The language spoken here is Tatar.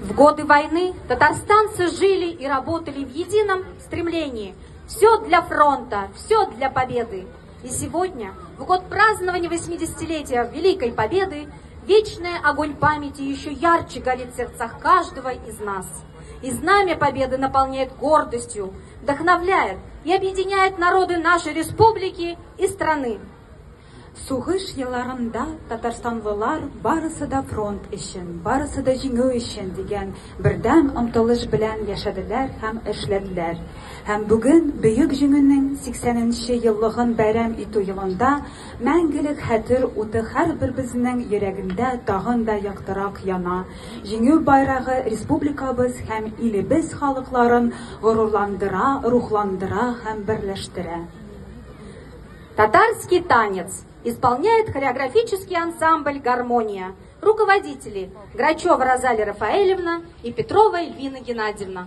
В годы войны татарстанцы жили и работали в едином стремлении. Все для фронта, все для победы. И сегодня, в год празднования 80-летия Великой Победы, вечный огонь памяти еще ярче горит в сердцах каждого из нас. И знамя Победы наполняет гордостью, вдохновляет и объединяет народы нашей республики и страны. Сугыш елларында татарстанлылар «Барысы да фронт өчен, барысы да җиңү өчен» дигән бердәм омтылыш белән яшәделәр һәм эшләделәр. Һәм бүген, Бөек Җиңүнең 80 еллыгын бәйрәм итү елында, мәңгелек хәтер уты һәрберебезнең йөрәгендә тагын да яктырак яна. Җиңү байрагы республикабыз һәм илебез халыкларын горурландыра, рухландыра һәм берләштерә. Татарский танец исполняет хореографический ансамбль «Гармония». Руководители: Грачева Розалия Рафаэлевна и Петрова Эльвина Геннадьевна.